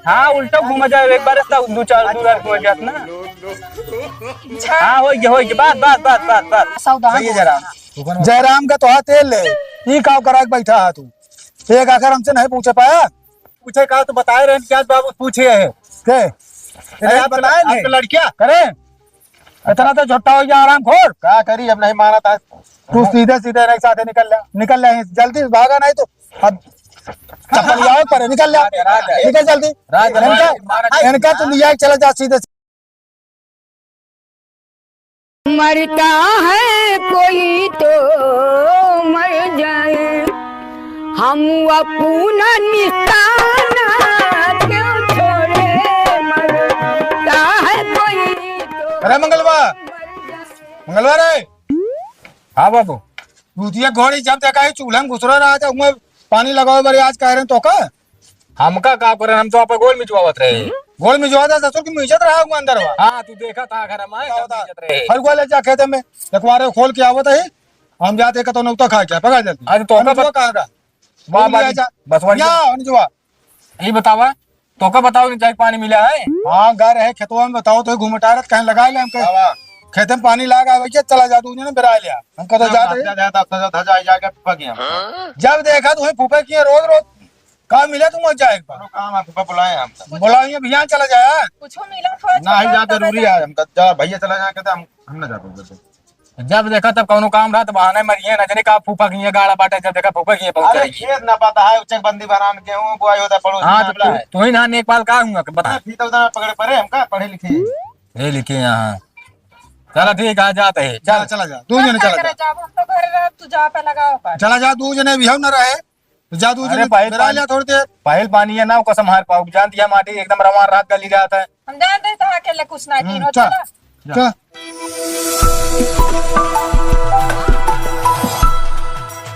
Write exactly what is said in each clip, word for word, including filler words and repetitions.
हाँ, उल्टा घूमा जाए, एक बार ऐसा दो चार, दो बार घूमा जात ना। हाँ, हो गया, हो गया, बस, बस, बस, बस, बस। सावधान सही है हो। जयराम। जयराम का तो हाथ तेल ले, ई का करा के बैठा है तू? एक आखिर हमसे नहीं पूछे पाया? पूछे का तो बताए रहे कि आज बाबू पूछे है। के? अरे, आप बताए आप नहीं। तो लड़किया करे। इतना तो झुट्टा हो गया, आराम खोर। का करी, अब नहीं माना था। तू सीधे सीधे नहीं साथे निकल ले, निकल ले, जल्दी भागा, नहीं तो अब चप्पल जाओ पर निकल ले, राज, राज। निकल जल्दी। राज, इनका, राज। इनका तो लिया चला जा सीधे। मरता है कोई तो मर जाए, हम अपना निशाना क्यों छोड़े? मरता है कोई तो अरे मंगलवा, मंगलवा रे। हाँ बाबू। दूधिया घोड़ी जब देखा है चूल्हा में घुसरो रहा था, उमें पानी लगाओ बड़े आज कह रहे हैं तो का? हमका का करे, हम तो आप गोल मिचवावत रहे। गोल मिचवावत रहे, ससुर की मिचत रहा हुआ अंदर हुआ। हाँ, तू देखा था घर में, क्या सब होता? मिचत रहे। हर गोल जा खेते में, देखवारे खोल के आवत है, हम जाते का तो नौता खा के, पकड़ जल्दी। अरे तो हम का जो बत-, कहाँ का? बाबा बोल जी, जा। बसवाड़ी या, का। हम जो। ये बतावा, तोका बताओ कि जाके पानी मिला है? हाँ, घर है, खेतवा में बताओ तो घूमटारत कहीं लगा ले हमके। बाबा। खेते में पानी लाग आवे के, चला जा, तू ने बेरा लिया। हमका तो हाँ, जाते। जा, जा, जा, जा, जा, जा, जा, फूफा के यहाँ। जब देखा तुम्हें फूफा के यहाँ रोज, रोज। का मिला तुम जाए एक बार? कोनो काम है, फूफा बुलाए हैं हमका। बुलाइए, भैया चला जाए। कुछ मिला थोड़ा नहीं, छोटा जा, सा जरूरी बता। है, हमका जा, भैया चला जाए, कहते हम, हम ना जा पाएंगे। जब देखा तब कौनो काम रहा, तो बहाने मरिए, न जाने का फूफा के यहाँ गाड़ा बाटे, जब देखा फूफा के यहाँ पहुँच अरे जाएगी। खेत ना पता है, उचक बंदी बनान के हूँ, बुआई होता पड़ोस हाँ, में तो आमला तू, है। तू ही ना नेक बाल का हुआ, बता। अरे फीता उतना पकड़े पड़े हमका, पढ़े लिखे। ये लिखे यहाँ। चला ठीक है, जाते हैं, चल। चला, चला जा, दू जने चला जा। जाब, हम तो घरे रहब, तू जा पे लगाओ पर। चला जा, दू जने भी हम न रहे, तो जा दू अरे जने पहल बेरा पानी, लिया थोड़ी देर। पहल पानी है ना, कसम हार पाओ, जानती है माटी एकदम रवान रात गली जाता है। हम जानते हैं तो अकेले कुछ ना हम्म, कीनो, चल। चला। जा। का?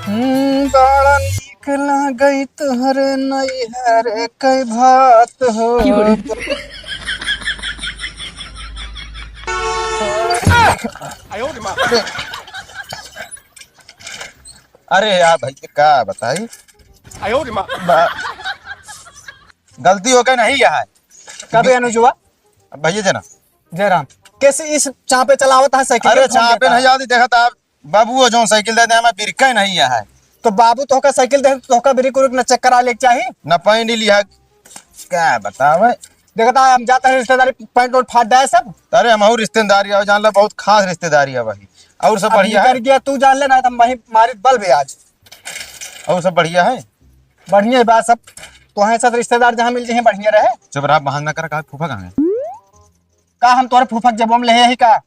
हम्म, बड़ा नीक लागई तोहरे नैहर के भात हो। अरे यार भाई, ये का बताई? बा-, गलती हो गई नहीं यहाँ। कबे अनुजवा? अब भैया जना। जयराम, कैसे इस चापे चलावत है साइकिल? अरे, चापे नहीं आती, देखा था आप, बाबू वो जो साइकिल दे दे, हमें बिरका ही नहीं है। तो बाबू तोहका साइकिल दे, तोहका बिरिक उरिक न चेक करा ले के चाही? न पैंट ही लिया, क्या बतावे? देखता है, हम जाता है रिश्तेदारी, पैंट वैंट फाट जाए सब। अरे, हम और रिश्तेदारी आओ, जान ला, बहुत खास रिश्तेदारी है भाई। और सब अब बढ़िया निकर है? गया, तू जान ले ना, तो हम वहीं मारित बल भी आज। और सब बढ़िया है? बढ़िया बा सब। तोहे साथ रिश्तेदार जहाँ मिल जाए, बढ़िया रहे। चुप रहा, बहाना कर, कहा फूफा कहाँ है? का हम तोहरे फूफा के जेबो में लेहे ही का?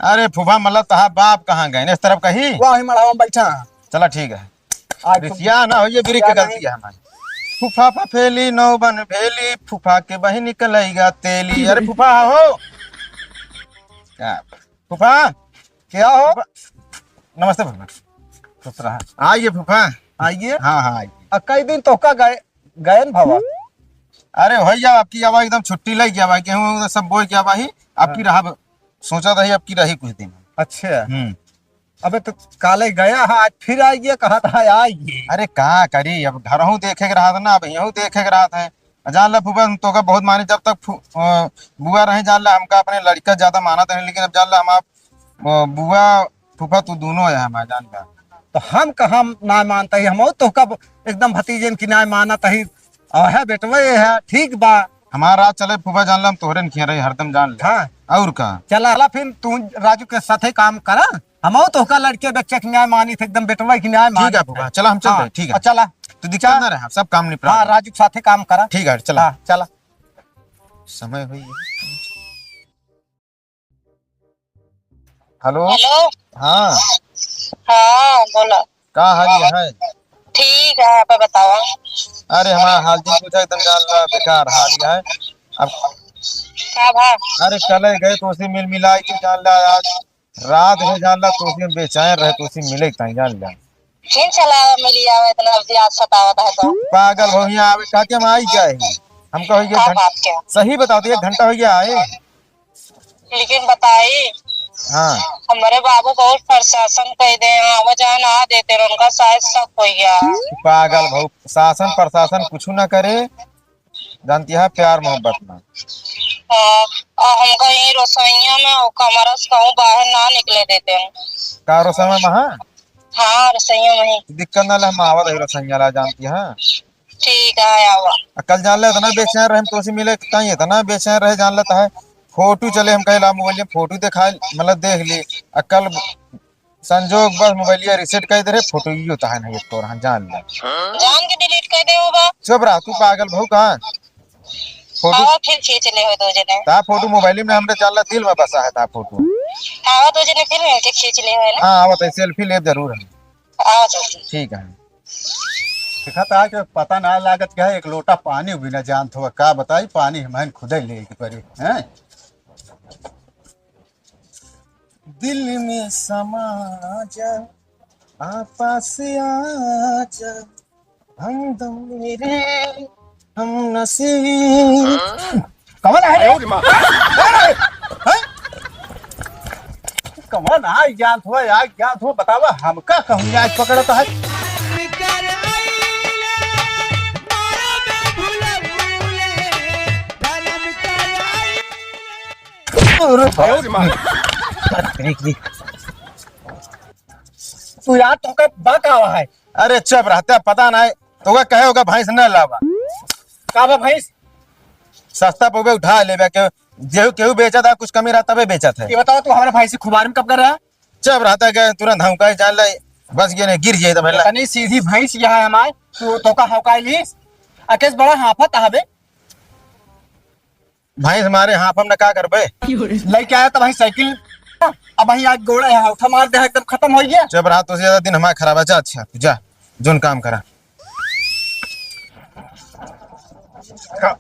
अरे फूफा, मतलब तहार बाप कहाँ गए? इस तरफ कहीं? वही मड़ावा में बैठा है। चला ठीक है। आज तो रिसिया ना हो, ये बिरिक के क्या गलती नहीं? है हमारी। फूफा फफेली नौ बन भेली, फूफा के बहिन निकलेगा तेली। अरे फूफा हो। क्या? फूफा। क्या हो? फूफा। नमस्ते फूफा। खुश रहा। आइए फूफा। आइए। हाँ, हाँ, आइए। आ, कई दिन तोहका गए, गए न भवा। अरे भैया, आपकी आवाज एकदम छुट्टी लग गया भाई, गेहूं सब बोए गया भाई, आपकी हाँ। रहा, सोचा था आपकी रही कुछ दिन। अच्छा। हम्म। अबे तो काले गया है, आज फिर आ गया, कहा था आ गए। अरे का करी, अब घरहूँ देखे के रहा था ना, अब यहूँ देखे के रहा था। जान ला फूफा, हम तोका बहुत मानी, जब तक फू-, अ, बुआ रहे, जान ला हमका अपने लड़का ज्यादा माना था, लेकिन अब जान ला हम आप, अ, बुआ फूफा तू दोनों है हमारे जान का। तो हम कहाँ ना मानता ही, हम तोका एकदम भतीजन की ना मानत ही। अहे बेटवे है, ठीक बा। हमारा राज चले फूफा, जान ला हम तोहरे न खिया रही हरदम, जान ले। हाँ। और का? चला, चला फिर तू राजू के साथे काम करा, हमहू तोहका लड़के बच्चे के न्याय मानी थे, एकदम बेटवा के न्याय मानी थे। ठीक है फूफा, चला हम चलते हैं, हाँ, ठीक है। चला। तू दिक्कत चल। ना रहे, सब काम निपटा हाँ, दे। राजू के साथे काम करा। ठीक है, चला। हाँ, चला। समय हुई है। हेलो। हेलो। हाँ। हाँ, बोला। का हाल है? ठीक है, आप बतावा। अरे, हमारा हाल जी कुछ एकदम जान ला बेकार हाल है। अब का भा? अरे, कल गए तो उसे मिल मिला के जान ला, आज रात में जान ला तो उसे बेचैन रहे, तो उसे मिले के ताई जान ला। फिर चला मिली आवे, इतना अवधि आज सतावत है तो। पागल हो, यहाँ आवे, का के हम आई जाए? हमका हो गया का घं-, बात क्या? सही बताओ तो, एक घंटा हो गया आए। लेकिन बताई, हाँ। हमारे बाबू बहुत प्रशासन कह दे, आवा जाए ना देते रहे, उनका शायद शक हो गया। पागल भाऊ, शासन प्रशासन कुछ ना करे, जानती है, प्यार मोहब्बत में। हाँ, और हमका यहीं रसोइया में और कमरा से कहूँ बाहर ना निकले देते हैं। का रसोइया में, हाँ? हाँ, रसोइया में ही। दिक्कत ना ले, हम आवत है रसोइया ला, जानती है। ठीक है, आवा। आ, कल जान ले, इतना बेचैन रहे, हम तोसे मिले, ताई इतना बेचैन रहे, जान लेता है। फोटो चले, हम कहे ला मोबाइल में फोटो देखा, मतलब देख ली। आ, कल संजोग बस मोबाइलिया reset कर दे रहे, फोटो ही होता है नहीं, एक तो रहा, जान ले। जान के delete कर दे हो बा। चुप रहा, तू पागल बहू कहाँ? फोटो आवा, फिर खींच ले हो दो जने। ता फोटो मोबाइल में हमरे, जान ला, दिल में बसा है ता फोटो। आवा, दो जने फिर मिलके खींच ले हो ना। हाँ, आवा, तो selfie ले जरूर है। आवा, जल्दी। ठीक है। देखा था कि पता ना लागत क्या है, एक लोटा पानी भी ना जानत हो, का बताई, पानी हमहन खुदे ले के पड़ी, हैं? दिल में समा जा, आ पास आ जा, हमदम मेरे, हम नसीब। कौन है रे? अरे माँ। हैं? कौन है? ज्ञान थो, यार, ज्ञान थो, बतावा, हमका कहूँ आज पकड़ता है। अरे भाई। तू यार, तोका बा का है? अरे चुप रहता, पता नहीं, तोका कहे होगा भैंस न लावा। का बा भैंस? सस्ता पउबे उठा लेबे, केहू, जेहू, केहू बेचत है, कुछ कमी रहा तबे बेचत है। ये बताओ, तू हमारे भैंस से खुबार में कब कर रहा है? चुप रहता, के तुरंत हम कहे जान ले, बस ये नहीं, गिर जाए तो भला। इतनी सीधी भैंस यहाँ है हमारे, तू तोका हौकाई ली, अकेस बड़ा हाफत हबे। भैंस मारे हाँफ हम न का करबे? लइके आया त भाई साइकिल, अब भाई आज गोड़ा है, उठा मार दे, एकदम खत्म हो गया। जब रात से ज्यादा दिन हमारा खराब है, जा, अच्छा, तू जा, जोन काम करा।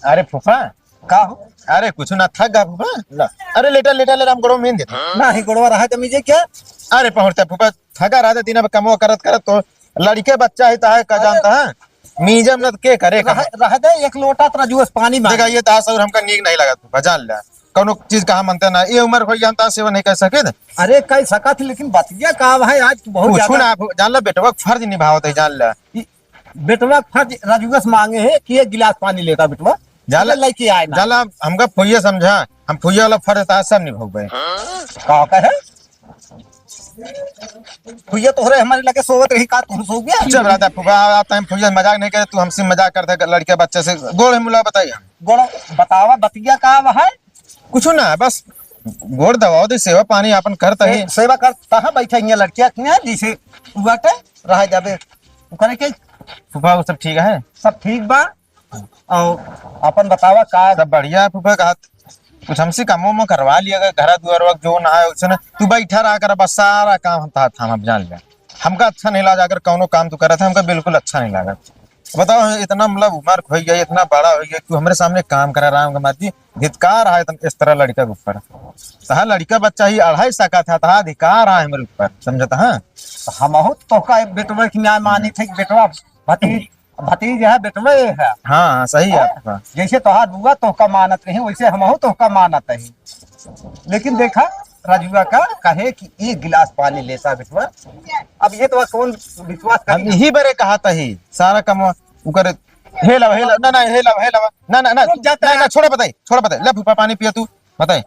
अरे फूफा। का हो? अरे कुछ ना, थक गा फूफा। ला। अरे लेटा, लेटा, ले राम गोड़वा में देता। ना ही गोड़वा रहा जमीजे क्या? अरे पहुँचता फूफा, थका रहा दिन, अब कमवा करत करत तो लड़के बच्चा ही तो है, का अरे, जानता है? मीजम न त के करे रह, का? रह दे, एक लोटा त रजुआ से पानी मांग। देखा, ये तास और हमका नीक नहीं लगा, तू बजान ले। कौनो चीज कहा मनते ना, ये उम्र होई, हम तास सेवन नहीं कर सके थे। अरे, कर सकत ही, लेकिन बतिया का है, आज बहुत पूछू ज्यादा ना, आप जान ले, बेटवा के फर्ज निभावत है, जान ले। ई बेटवा के फर्ज रजुआ से मांगे है कि एक गिलास पानी लेता बेटवा, जान ले, चले लेके आए ना। जान ले, हमका फुइया समझा, हम फुइया वाला फर्ज तास सब निभावे। का कहे? भैया तोहरे हमारे लगे सोवत रही का, तू सो गया? चल रहा था फूफा, आप टाइम फुइया मजाक नहीं करे, तू हमसे मजाक करता है, लड़के बच्चे से। गोड़ है मुला बताइए। गोड़ बतावा, बतिया का है? कुछ ना, बस गोड़ दबाओ दे, सेवा पानी आपन करता है। से-, सेवा करता है, बैठे हैं लड़किया के यहाँ, जैसे हुआ के रहा जाबे। ओकरे के फूफा, वो सब ठीक है? सब ठीक बा। और अपन बतावा का? सब बढ़िया है फूफा, का कुछ हमसे काम वाम करवा लिया, अगर घर दुआर वक्त जो ना है, उसने तू बैठा रहा कर, बस सारा काम हम था, हम अब जान ले। हमका अच्छा नहीं लगा, अगर कौनो काम तू करत है, हमका बिल्कुल अच्छा नहीं लगा। बताओ, इतना मतलब उम्र हो गया, इतना बड़ा हो गया, तू हमारे सामने काम करा रहा है, हमका मर्जी धिक्कार है इतन-, इस तरह लड़का के ऊपर। तहा लड़का बच्चा ही अढ़ाई सका था, तहा अधिकार है हमारे ऊपर, समझता है? तो हमहू तो का बेटवा की न्याय मानी थे, बेटवा भतीज भतीज है, बेटवे है। हाँ, हाँ, सही है हैं? आपका। जैसे तोहार बुआ तोहका मानत रही, वैसे हमहू तोहका मानत रही। लेकिन देखा, रजुआ का कहे कि एक गिलास पानी लेता बेटवा। अब ये तो कौन विश्वास हम करी? यही बरे कहा तही, सारा काम उकर, हे लावा, हे लावा, ना, ना, हे लावा, हे लावा, ना, ना, ना, रुक जाता ना, है। ना, छोड़ा बताई, छोड़ा बताई, ले फूफा पानी पिया तू, बताई।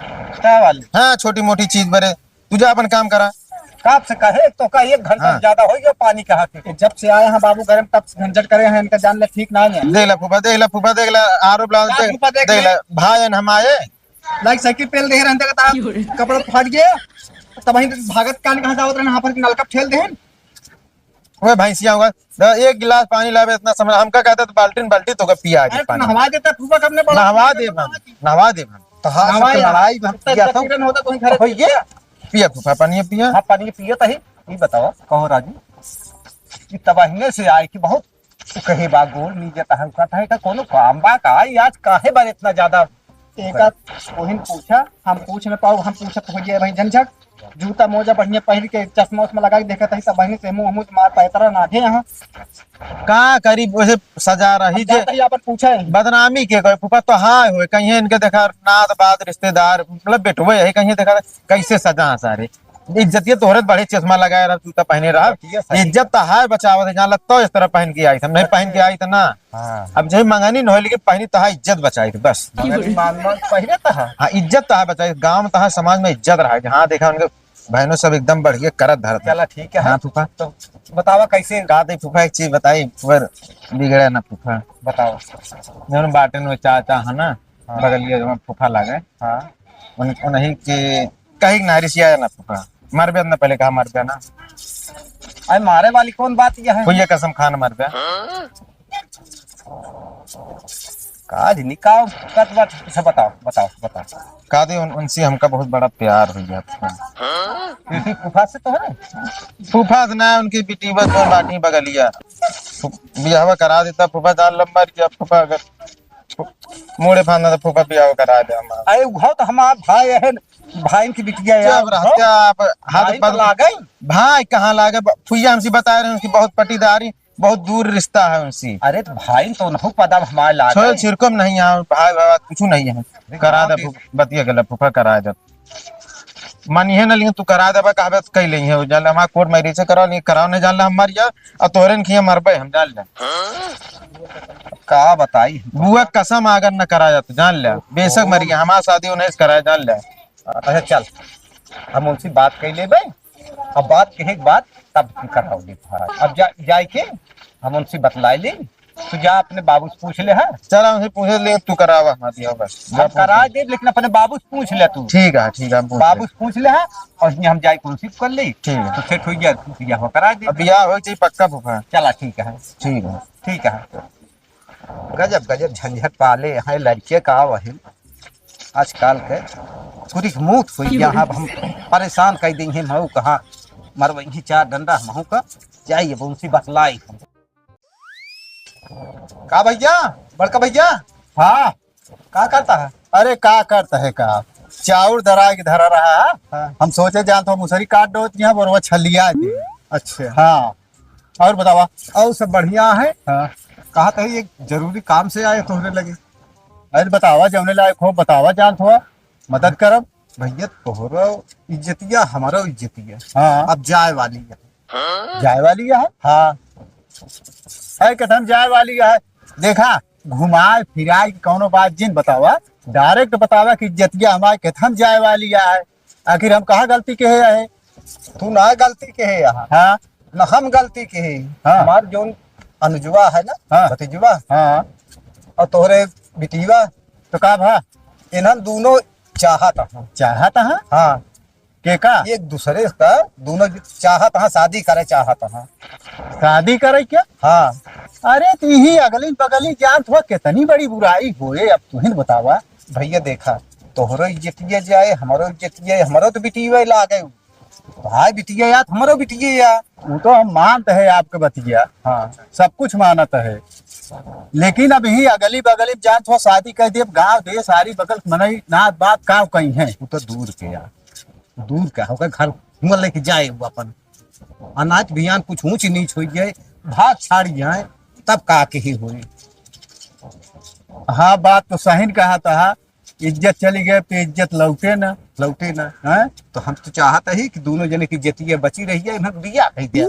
का वाली? हाँ, छोटी मोटी चीज बरे, तू जा अपन काम करा। काप से कहे, एक तो का एक घंटा हाँ। ज्यादा हो गया पानी के हाथे। जब से आए हैं बाबू गरम, तब से झंझट करे हैं, इनका जान ले ठीक ना है। देख ला फूफा, देख ला फूफा, देख ला, आरोप ला, का देख, फूफा देख देख ले? ला, भाई हम आए। लाइक साइकिल पेल दे रहन, देखा था, कपड़ा फाट गया, तब वहीं भागत कान कहाँ से आवत रहन, हाफर के नलका फेल देहन। ओए भैंसिया होगा, द-, एक गिलास पानी लावे इतना समय, हमका कहता तो बाल्टीन बाल्टी तो का पिया अरे, के तू पानी। नहवा देता, फूफा कब ने बोला? नहवा दे हम, नहवा दे हम। तो हाँ, नहवा सब यार। लड़ाई में हम इतना पिया था। जबरन होता तो घर हो ये, पिया फूफा पानी पिया। हाँ, पानी पिया तही। ये बताओ, कहो राजू, कि तबाहिने से आए कि बहुत कहे बा गोल नीचे तहल का था, का कोनो काम बा का? आज काहे बार इतना ज्यादा एक आध ओहिन पूछा, हम पूछ न पाऊ, हम पूछत हो गया भाई झंझट। जूता मोजा बढ़िया पहिर के चश्मा उश्मा लगा के देखत हई, सब बहिनी से मुंह मुंह मार पैतरा नाधे यहाँ। का करी, वैसे सजा रही हम जे जात हई, आपन पूछे। बदनामी के कोई फूफा तो हाय होए, कहीं इनके देखा नात बात रिश्तेदार, मतलब बेटवे है, कहीं देखा कैसे सजा सारे। इज्जतिया तोहरे बढ़े, चश्मा लगाए रहा, जूता पहने रहा। इज्जत तो है बचावत है, जान ला तो इस तरह पहन के आई थी, हम नहीं पहन के आई थी ना। हाँ। अब जही मंगनी न हो, लेकिन पहनी तो है, इज्जत बचाई थी बस। मंगनी मान मान पहने तो है। हाँ, इज्जत तो है बचाई, गाँव में तो है, समाज में इज्जत रहा है। जहाँ देखा उनके बहनों सब एकदम बढ़िया करत धरत है। चला ठीक है। हाँ फूफा। तो बतावा कैसे? का दे फूफा, एक चीज बताई, फूफा बिगड़े ना फूफा। बताओ। जौन बाटे न चाचा है ना, हाँ। बगलिया जौन फूफा लागे। हाँ। उन-, उन्हीं के कहीं ना रिसिया ना फूफा। मरबे ना, पहले कहा मरबे ना। अरे मारे वाली कौन बात यह है? भैया कसम खान मरबे। काज निकाओ, कत बात से बताओ, बताओ, बताओ। का दे उन-, उनसे हमका बहुत बड़ा प्यार हो गया था। किसी फूफा से तो है? फूफा से ना, उनकी बिटिया जो बाटी बगलिया। फू-, बियाहवा करा देता फूफा, जान लंबर किया फूफा, अगर फू-, मूड़े फांदा तो फूफा बियाहवा करा दे हमारा। अरे उघाओ तो हमार भाई है, भाई की बिटिया यार। जब रहते आप हाथ भाई तो पद-, लागे। भाई कहाँ लागे? ब-, फुइया हमसे बता रहे हैं उसकी बहुत पटीदारी, बहुत दूर रिश्ता है उनसे। अरे तो भाई तो उनहु पदम हमार लागे। छोल छिरकम नहीं है, भाई भाई कुछ नहीं है। अरे करा कहाँ दे के फू-, बतिया गला फूफा करा दे। मानिहे ना, लेकिन तू करा देबा, कहबे तो कई लेंगे, जान ले, हमार court marriage से कराओ, नहीं कराओ, नहीं जान ले, हम मर जा, और तोहरे न खिया मरबे, हम जान ले। का बताई? बुआ कसम अगर न करा जात, जान ले, बेशक मर गया, हमार शादी उन्हें से कराए, जान ले। अच्छा चल, हम उनसे बात कर लेबे, अब बात कहे के बाद तब तू कराओ दे तोहरा। अब जा, जाए के हम उनसे बतलाए ले, तू जा अपने बाबू से पूछ ले, हाँ? चल, हमसे पूछ ले, तू करावा, हमार दिया बस। हम करा दे, लेकिन अपने बाबू से पूछ ले तू। ठीक है, ठीक है, हम पूछ बाबू ले। से पूछ ले, हाँ? और इसमें हम जाए कौन सी कर ले? ठीक है। तो सेट हो गया, तू बियाह हो करा दे। अब बियाह हो चाहिए पक्का फूफा। चला, ठीक है। ठीक है। ठीक है। गजब, गजब झंझट पाले हैं लड़के का वही। आजकल के पूरी मुफ्त हो गया, अब हम परेशान कर देंगे, महू कहाँ मरवैंगी चार डंडा, महू का जाइए, अब उनसे बतलाई हम। का भैया, बड़का भैया? हाँ। का करता है? अरे का करता है का, चाउर दराई के धरा रहा है। हाँ। हम सोचे जान तो मुसरी काट दो यहाँ, बोरवा छलिया दे। अच्छा। हाँ, और बतावा? और सब बढ़िया है। हाँ। कहा तो एक जरूरी काम से आए तोहरे लगे। अरे बतावा, जौने लायक हो बतावा, जान थोड़ा मदद करब। भैया तोहरो इज्जतिया, हमारो इज्जतिया। हाँ। अब जाए वाली है। जाए वाली है? हाँ। है कथम जाए वाली है। देखा, घुमाए फिराए के कौनो बात जिन बतावा, direct बतावा कि इज्जतिया हमारे कथम जाए वाली है। आखिर हम कहाँ गलती के है? तू ना गलती के है यहाँ। हाँ। न हम गलती के है। हाँ। हमार जौन अनुजवा है ना, हाँ। भतीजवा। हाँ। और तोहरे बिटिया। तो का भा? इन्हन दोनों चाहत हैं। चाहत हैं? हाँ। के का? एक दूसरे का दोनों चाहत हैं, शादी करे चाहत हैं। शादी करे क्या? हाँ। अरे तो यही अगली बगली जानत हो, कितनी बड़ी बुराई होए, अब तुहिन बतावा। भैया देखा, तोहरो इज्जतिया जाए, हमारो इज्जतिया, हमारो तो बिटिया लागे। भाई बिटिया या तो हमरो बिटिया या। वो तो हम मानते हैं आपके बतिया। हाँ। सब कुछ मानत है, लेकिन अब यही अगली बगली में जान तो शादी कर दे, गांव दे सारी बगल मनई नात बात काव कहीं है। वो तो दूर के यार, दूर का होकर घर हुआ लेके जाए वो अपन अनाज बियान कुछ ऊंच नीच हो जाए, भाग छाड़ जाए, तब का के ही होई। हाँ, बात तो सही न कहा था। इज्जत चली गए तो इज्जत लौटे ना। लौटे ना। हैं? तो हम तो चाहत ही कि दोनों जने की इज्जतिया बची रही है, इन्हें बिया कह दिया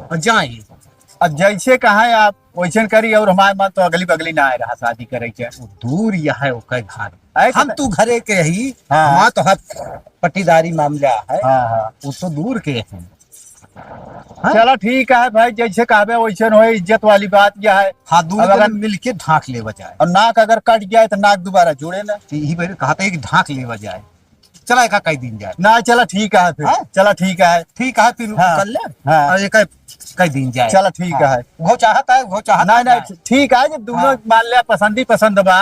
और जाए। अब जैसे कहा है आप वैसे करी, और हमारे मन तो अगली बगली ना आए रहा शादी करे के। वो दूर यह है, ओकर घर। आए हम तो तू घरे के ही, हाँ। हमार तो हर पट्टीदारी मामला है। हाँ, हाँ। वो तो दूर के हैं। हाँ? चला ठीक है भाई, जैसे कहबे वैसे होए, इज्जत वाली बात यह है। हाँ, दोनों अब अगर जने मिलके ढांक लेवा जाए। और नाक अगर कट जाए तो नाक दोबारा जुड़े ना। तो यही मेरे कहा था कि ढांक लेवा जाए। चला एका कई दिन जाए। ना, चला ठीक है फिर। हाँ? चला ठीक है। ठीक है फिर हाँ। कर ले। हाँ। और एका कई दिन जाए। चला ठीक हाँ। है। वो चाहता है, वो चाहता नहीं, है। नहीं, ठीक है, जब दोनों हाँ। मान ले पसंद ही पसंद बा,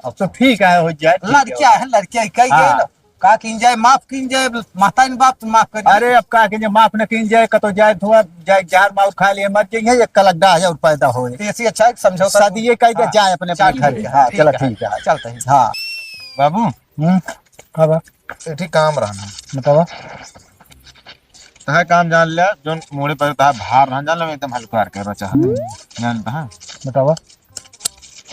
अब तो ठीक है, हो जाए, ठीक है। लड़किया है, लड़किया ही कही हाँ। गए ना। का किन जाए, माफ किन जाए, माता इन बाप तो माफ कर दे। अरे, अब का किन जाए, माफ न किन जाए, कतो जाए, धुआं जाए, जहर माउर खा लिए, मर जाइए, एक कलक दस हजार पैदा होए। तो ऐसी अच्छा है, समझौता शादी ये कह दे, हाँ। जाए अपने, अपने चल, घर ठीक के। है, हाँ, ठीक चला है। ठीक है। चलते हैं। हाँ। बाबू, हम्म, का बा? एठी काम रहना। बतावा। तहे काम जान ले, जोन मोड़े पर तहा भार रहन जान ले, एकदम हल्का हल्का बचा। हम्म। जान तहा। बतावा।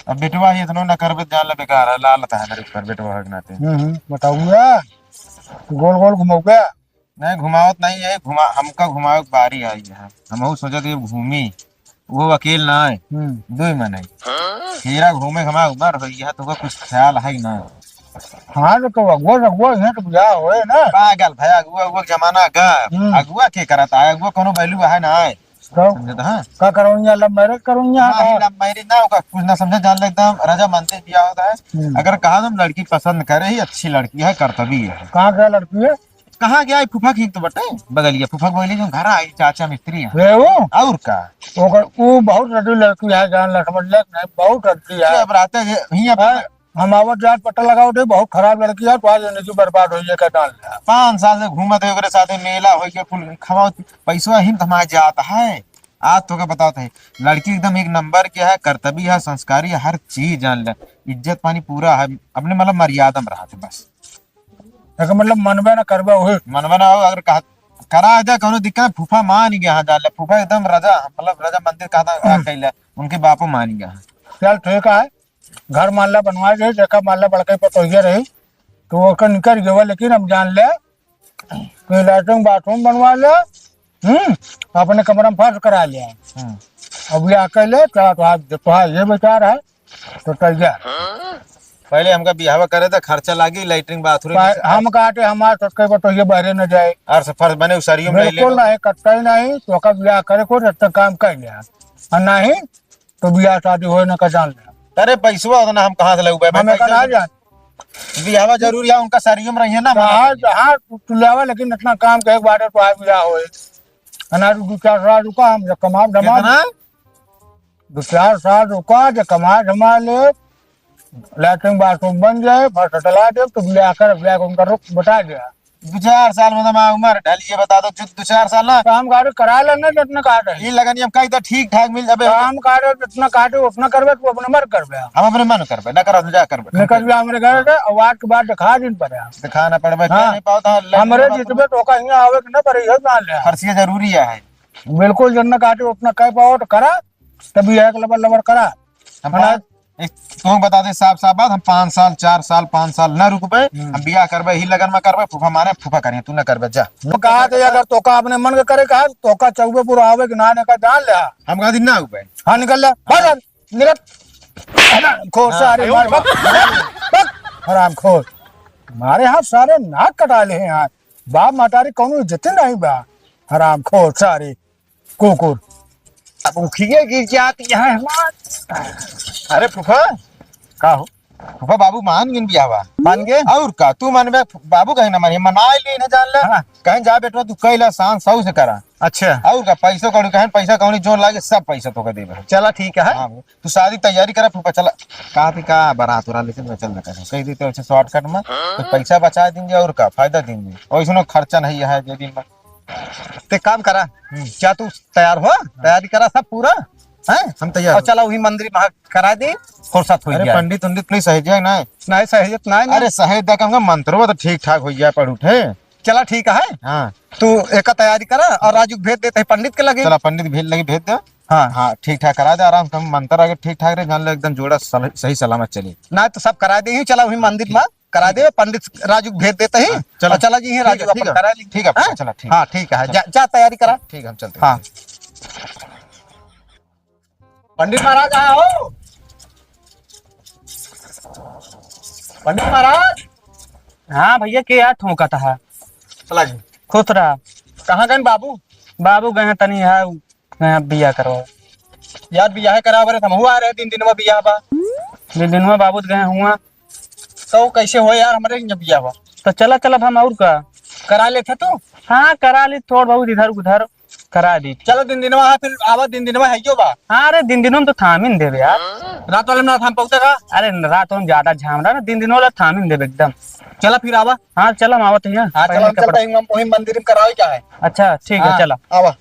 अब बेटवा ही इतनो न करबे, जान ले बेकार है, लालत है मेरे ऊपर बेटवा के नाते। हम्म, हम्म, बताऊंगा। गोल गोल घुमाऊंगा। नहीं, घुमावत नहीं है, घुमा-, हमका घुमावे के बारी आई है। हमहू सोचत है घूमी, वो अकेल ना है, हम्म। दुई मन है। हीरा घूमे के हमार उमर हो गया, तो ओकर कुछ ख्याल है ना। हाँ, तो, तो अगुआ, अगुआ है तो बियाह होए ना। पागल भाई, अगुआ, अगुआ के जमाना का, हम्म। अगुआ के करत है, अगुआ कोनो value है ना है। तो समझे तो, हाँ? का करौनिया, love marriage करौनिया हाँ, का? Love marriage ना, ओका कुछ ना समझे, जान ले एकदम रजामंदी बियाह होता है। हम्म। अगर कहा तुम लड़की पसंद करे ही, अच्छी लड़की है, करतबी है। कहाँ का लड़की है? कहाँ गया है? फूफा की तो बटे, बगलिया फूफा के बगलिया जो घर आई, चाचा मिस्त्री है। रे वो? और का? ओकर, वो बहुत रद्दी लड़की है, जान ले, समझ ले, नहीं, बहुत रद्दी है। अब रहते हैं, हियाँ पर हाँ। हम आवत जात पता लगावत है, बहुत खराब लड़की है, तो आज जिंदगी बर्बाद होइए का जान ले। पाँच साल से घूमत है ओकरे साथे, मेला होइए, कुल खवावत, पैसवा ही तो हमारे जात है। आज तोके बतावत है, लड़की एकदम एक नंबर के है, करतबी है, संस्कारी है, हर चीज जान ले, इज्जत पानी पूरा है, अपने मतलब मर्यादा में रहत है बस। एकर मतलब मनबे ना करबे, वही मनबे ना हो, अगर कहा, करा दे, कोनो दिक्कत, फूफा मान गया है, जान ले, फूफा एकदम रजा, मतलब रजामंदी कहता, का हम्म। कैले, उनके बापो मान गया है। चल ठीक है, घर मान ला बनवा दे, जेका मान ला बड़का पतोहिया रही, तो ओकर निकल गवा, लेकिन हम जान ले कि latrine bathroom बनवा ले, हम्म, अपने कमरा में फर्श करा ले। हम्म। अब ये आके ले, तो, तो, तो ये विचार है, तो तैयार। पहले हमका बियाहवा करे दे, खर्चा लागी, latrine bathroom पा-, में से हम काटे, हमार छोटके पतोहिया बहरे न जाए। और से फर्श बने, उ सरियो में ले बिल्कुल लो। नहीं, कतई नहीं, तो ओकर बियाह करे को, इतना काम कर ले। और नहीं, तो बियाह शादी होए ना का जान ले। अरे पैसवा उतना हम कहाँ से लेबे? हमें पैसा का ना से जान। बियाहवा जरूरी है, उनका सरियो में रहिए ना, कहाँ, हमारा जहाँ तू, तू लेवा, लेकिन इतना काम के एक बार तो आज बियाह होए। अनारू दो चार साल रुका, हम जब कमाब धमाब। कितना? दो चार साल रुका, जब कमा धमा ले, latrine bathroom बन जाए, फर्श डला दे, तो बियाह कर, बियाह को उनका रुख बता दिया। दो चार साल में तो हमार उमर ढलिए, बता दो, जो दो चार साल ना। काम काज करा लेना, जितना काट है। ई लगन हम कही तो ठीक ठाक मिल जाबे। काम काज जितना काटे, उतना करबे, तू अपने मर करबे। हम अपने मन करबे, ना करब, जा करबे। निकल जा हमरे घर से, और आज के बाद दिखा दिन पर है। दिखा ना पड़बे, हाँ। क्या नहीं पाओ तो ले हमरे लेबे जितबे तो का हियाँ आवे के ना पड़े, इहो जान ले। फर्सिया जरूरी है। बिल्कुल, जितना काटे, उतना कह पाओ तो करा, तभी एक लबर लबर करा। हम है ना? पाँच, एक, तुम बता दे साफ साफ बात, हम पाँच साल, चार साल, पाँच साल ना रुकबे, हम्म। हम बियाह करबे, ही लगन में करबे, फूफा मारे, फूफा करिए, तू ना करबे, जा। तो कहा थे, अगर तोका अपने मन के करे कहा, तोका चौबे पूरा आवे कि ना, ने का जान ले। हम कहा दिन ना आवे। हाँ, निकल ले, भाग यार, निकल। हरामखोर, हाँ, सारे आयो मार, रे। बक, बक, हरामखोर। मारे हाथ सारे नाक कटा ले हैं यार। बाप मतारी कौनो इज्जत नहीं बा। हरामखोर, सारे। कुकुर। अब उखिए गिर जात यहाँ हमार। अरे फूफा। का हो? फूफा, बाबू मान गिन बियाहवा। मान गए? और का? तू मानबे, बाबू कहीं ना मानिए, मना ही लेन है, जान ले। हाँ। कहीं जा बेटवा, तू कैला शान सौ से करा। अच्छा। और का? पैसो कौड़ी कहें, पैसा कौड़ी जोन लागे, सब पैसा तोके देबे। चला ठीक है। हाँ, तू शादी तैयारी करा फूफा, चला। कहा थी का बारात उरात लेके मैं चल जाता हूँ। कह देते वैसे shortcut में, तो पैसा बचा देंगे और का? फायदा देंगे। और इसमें खर्चा नहीं है, जे दिन में। ते काम करा, हम्म। क्या तू तैयार हो? तैयारी करा सब पूरा, हैं? हम तैयार और हो। चला वही मंदिर में करा दे, फुर्सत हो अरे जाए। पंडित उंडित please सहेज जाए ना। नहीं सहेजत नहीं, नहीं। अरे सहेज दे, कहूँगा मंत्रो तो ठीक ठाक हो जाए, पढ़ उठे। चला ठीक है। हाँ। तू एका तैयारी करा और राजू के भेज देते हैं पंडित के लगे। चला पंडित भेज लगे, भेज दे। हाँ। हाँ, ठीक ठाक करा दे, आराम से मंत्र आगे ठीक ठाक रहे, जान लो एकदम जोड़ा सल-, सही सलामत चली। ना तो सब करा दे ही, चला वही मंदिर में। करा दे, पंडित राजू भेज देते हैं। हाँ, चलो। और चला जी, ही ठीक राजू है, ठीक अपन है। करा ली। ठीक है, हाँ? चलो, ठीक हाँ, है। ठीक है, चलो। जा, जा तैयारी करा। ठीक है, हम चलते हैं। हाँ। पंडित महाराज आया हो? पंडित महाराज। हाँ भैया, के यार ठोंका था? चला जी। खुश रहा। कहाँ गए बाबू? बाबू गए हैं तनी है, गए हैं बिया करवा। यार बियाह करा बरे, हमहू आ रहे, दिन दिन में बियाह बा। दिन दिन में बाबू गए हुआ। तो कैसे हो यार, हमरे यहाँ बियाह बा। तो चला, चला, अब हम और का। करा लेते तू? हाँ, करा ली, थोड़ बहुत इधर उधर करा दी। चलो, दिन दिनवा है, फिर आवा, दिन दिनवा है यो बा। हाँ, अरे, दिन दिनों में तो थामिन देबे यार। रात वाले में ना थाम पाउते का? अरे, रात में ज्यादा झाम रहा ना, दिन दिनों वाला थामिन देबे एकदम। चला, फिर आवा। हाँ, चला, हम आवत हैं। हाँ, पहले चला, हम कपड़ा चलते हैं, हम वही मंदिर में करावे क्या है। अच्छा, ठीक है, हाँ, चला। आवा।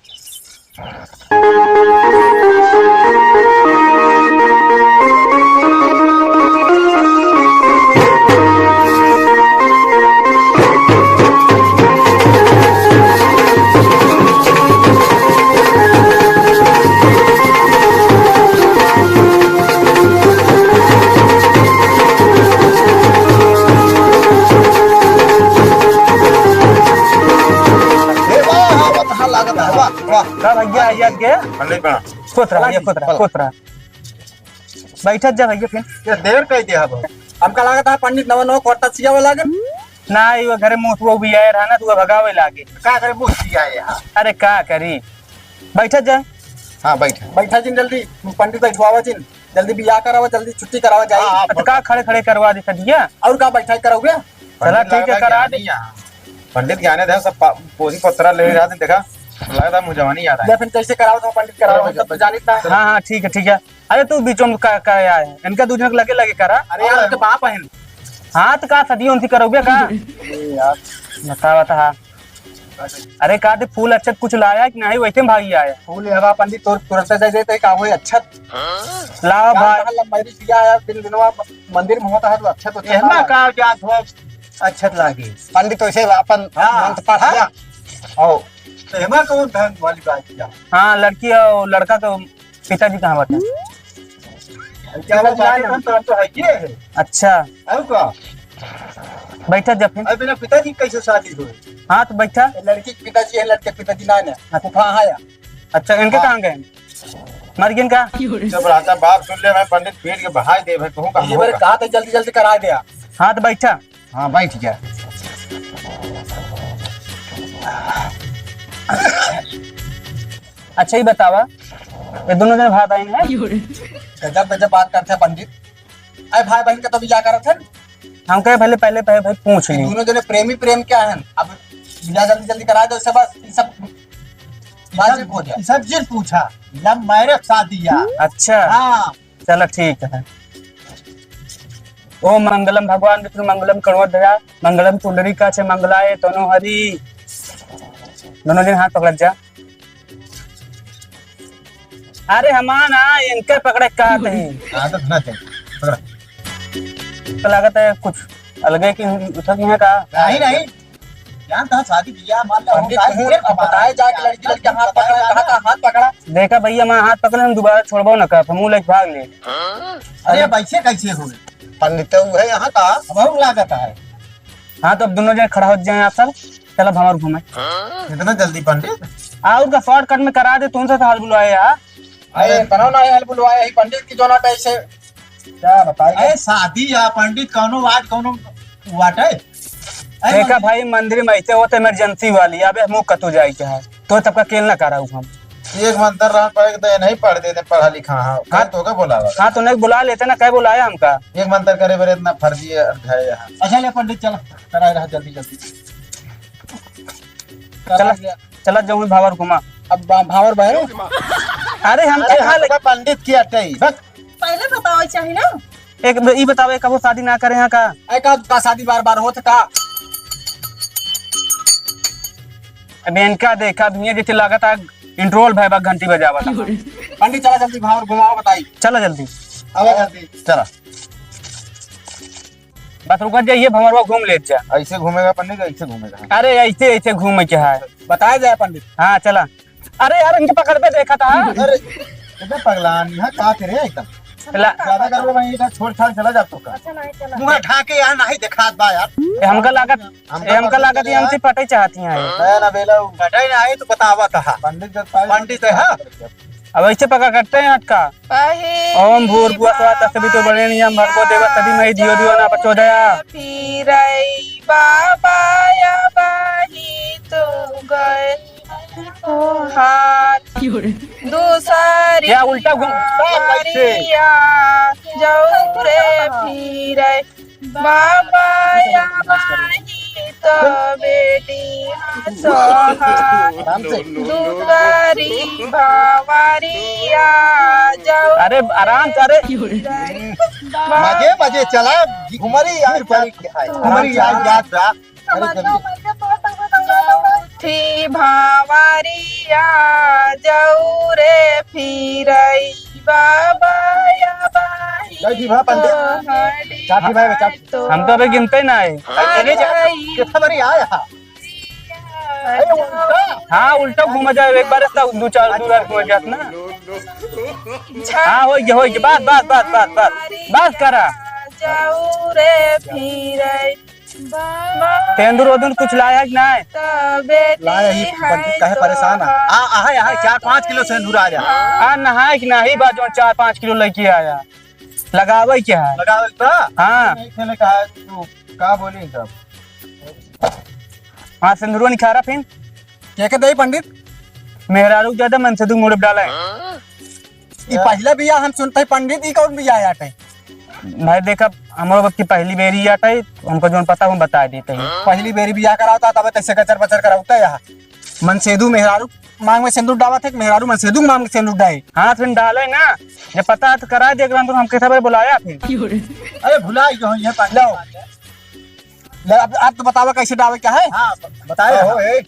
पंडित बा। खुश रहा, ये खुश रहा, खुश रहा। बैठत जा भैया फिर। ये देर कई दिया अब। हमका लागत है पंडित नवा नवा कुर्ता सियावे लागन। ना, वो घरे मुँह वो भी आए रहा ना, तो वो भगावे लागे। का करे मुँह सियाए यहाँ? अरे का करी, बैठत जा। हाँ, बैठ। बैठा जिन जल्दी, पंडित बैठवावा जिन, जल्दी बियाह करावा, जल्दी छुट्टी करावा जाए। हाँ, हाँ, तो का खड़े खड़े करवा दे सदिया? और का बैठा कराओगे? चला पंडित ठीक है, लागत है करा दे। ज्ञानी है। पंडित ज्ञाने थे, सब पा-, पोथी पत्रा ले रहा थे, देखा, लगता मुँह जवानी याद या आया। फिर कैसे कराओ तो पंडित कराओ, हम सब तो जानित ना। हाँ, हाँ, ठीक है, ठीक है। अरे तू बीचों में का, का आया है? इनका दू जन के लगे लगे करा। अरे यार, उनके बाप हैं। हाँ, तो का सदिया उनसे करोगे का? अरे यार। बतावा तो हाँ। अरे का दे फूल अच्छत कुछ लाया कि नहीं, वैसे में भागी आया? फूल हवा पंडित तोर तुरंत दे देते का होए अच्छत। लावा का भाई। कहा लंबाई दिया यार, दिन दिनवा मंदिर में होता है तो अच्छत होता है। एहमा का जात हो? अच्छत लागी। पंडित वैसे अपन हाँ। मंत्र पढ़ा। हाँ। आओ। तो एहमा कौन ढंग वाली बात किया? हाँ, लड़की और लड़का तो पिताजी कहाँ बाटे? क्या वो बाटे ना? हम तो, हम तो है ये है। अच्छा। और का? बैठा जा फिर। अरे बिना पिताजी कैसे शादी हुई? हाँ, तो बैठा। ये लड़की के पिताजी है, लड़के के पिताजी ना है। अच्छा। फूफा है। अच्छा, इनके हाँ। कहाँ गए? मर गए इनका? जब राजा बाप सुन ले, मैं पंडित पीट के बहाई दे, भाई कहूँ का ये बारे होगा? कहा था जल्दी जल्दी करा दिया। हाँ, तो बैठा। हाँ, बैठ जा। अच्छा, ये बतावा, ये दोनों जने भाई बहन हैं? गजब गजब बात करते हैं पंडित। अरे भाई बहन का तो बियाह करत है। हम कहे पहले, पहले, पहले भाई पूछ ये ली। दोनों जने प्रेमी प्रेम क्या है? अब बियाह जल्दी जल्दी करा दो, सब, सब बातचीत हो जाए। सब जिन पूछा, लव मैरिज शादी या। अच्छा। हाँ। चला ठीक है। ओम मंगलम भगवान विष्णु मंगलम करुणाध्वजा मंगलम पुंडरीकाक्ष मंगलाय तनोहरि। दोनों जन हाथ पकड़त जा। अरे हमार ना, इनके पकड़े का तही। आदत ना चाहिए। पकड़ा। तो लागत है कुछ अलगे की उठक यहाँ का। नहीं, नहीं। जानता है, शादी बियाह मान लो, पंडित, हम तुम देख अब बताए जाके लड़की, लड़की हाथ पकड़ा, कहाँ का हाथ पकड़ा? देखा भैया, मैं हाथ पकड़े, हम दोबारा छोड़बो ना कर, हम लेके भाग ले। अरे, अब ऐसे कैसे हो गए? पंडित तो है यहाँ का। अब हम लागत है। हाँ, तो अब दोनों जने खड़ा हो जाए आप सब, चलो अब हमार घूमे। इतना जल्दी पंडित? आ, उनका शॉर्टकट में करा दे, तुमसे तो हाल बुलवाए यार। अरे, तनो ना हाल बुलवाए, ही पंडित की जो ना कैसे क्या बताई? अरे, शादी या पंडित कौनो बात, कौनो वाटे? अरे, देखा मंदिर भाई, मंदिर में ऐसे होते इमरजेंसी वाली, अबे मुँह कतू जाए के है, तो तब का केल ना कराऊ हम। एक मंत्र रहन पड़े तो ये नहीं पढ़ देते, पढ़ा लिखा, हाँ, हाँ। कल तो का बोला हुआ? हाँ, तो नहीं बुला लेते ना, कह बुलाया हमका। एक मंत्र करे बरे इतना फर्जी है, है यहाँ। अच्छा ले पंडित, चल, कराए रहा जल्दी, जल्दी। चला, चला जाऊँ भावर घुमा। अब भा-, भावर भाई? अरे, हम अरे, क्या हम खा ले? तो पंडित की अटई, बस। पहले बतावे चाही ना। एक ब-, ई बतावे, कबो शादी ना करे हैं का? ए, का, का शादी बार बार होत का? अब इनका देखा, दुनिया जैसे लागत है, इंटरवल भाई बा घंटी बजावत है। पंडित, चला जल्दी, भावर घुमाओ, बताई। चला जल्दी। आवा जल्दी। चला। बस रुकत जाइए, भंवरवा घूम लेत जा। ऐसे घूमेगा पंडित, ऐसे घूमेगा। अरे, ऐसे, ऐसे घूमे के है। बताया जाए पंडित। हाँ, चला। अरे यार, इनके पकड़ पे देखा था। अरे, एकदम पगलान, यहाँ का करे एकदम? चला। ज्यादा कर लो भाई, इधर छोड़ छाड़ चला जा तो का। अच्छा, नहीं, चला। मुँह ढाके यहाँ नहीं दिखात बा यार। ए, हमका लागत, हमका ए, हमका पकड़ लागत, के ये हमसे यार। पटे चाहती हैं। मैं ना बेला हूँ। पटे ना आए तो बतावा था। पंडित जब पाए पंडित है, हाँ। अब ऐसे पकड़ करते हैं अटका। ओम भूर्भुवः स्वः तत्सवितुर्वरेण्यं भर्गो देवस्य धीमहि धियो यो नः प्रचोदयात्। फिरई बाबा या बाही तू गए हाथ। दूसरी क्या उल्टा घूम-, बाबरिया जौरे फिरई। बाबा या माही तो बेटी हसोहा। आराम से। दुलारी भावरिया जाऊ। अरे, आराम से, अरे। मजे, मजे चला, घुमरी यार, घुमरी यार, याद रहा। अरे, जल्दी। थी भावरिया जाऊ रे फिरई बाबा या बाही बैठी भा पंडित। तोहरी चाटी भाई, चाटी। तो हम तो अबे गिनते ही ना है। अरे, कितना बारी आया? अरे, उल्टा। हाँ, उल्टा घूमा जाए, एक बार ऐसा दो चार, दो बार घूमा जात ना। हाँ, हो गया, हो गया, बस, बस, बस, बस, बस, बस करा। जाऊ रे फिरई सेंदूर वेंदूर कुछ लाया है कि नाहीं? लाया ही, पंडित काहे परेशान है? आ, आ, है, आ, है, चार पाँच किलो सेंदूर आ जा। आ, नहाए कि नाहीं बा, जौन चार पाँच किलो लेके आया। लगावे क्या है? लगावे का? हाँ। नहीं खेले का है, तू का बोली सब? हाँ, सेंदूरो निखारा फिन। के के देई पंडित? मेहरारू ज्यादा मन से दू मुड़े डाला है। ई पहला बियाह हम सुनते हैं पंडित, ई कौन बियाह आटे? भाई देखा, हमरो वक्त की पहली बेरी आटे, हमको जौन पता हम बता देते हैं। पहली बेरी बियाह करावता तब तैसे कचर पचर करावता है यहाँ। मनसेदू मेहरारू मांग में सेंदूर डावत है, मेहरारू मनसेदू मांग में सेंदूर डाए। हाँ, फिर डाले ना, जब पता है तो करा दे, अगर हम कैसा भाई बुलाया फिर। अरे भुला गयो, ये पहला। ले, अब, अब तो बतावा कैसे डावे क्या है? हाँ, ब-, बताए हाँ, हो, हाँ। ए।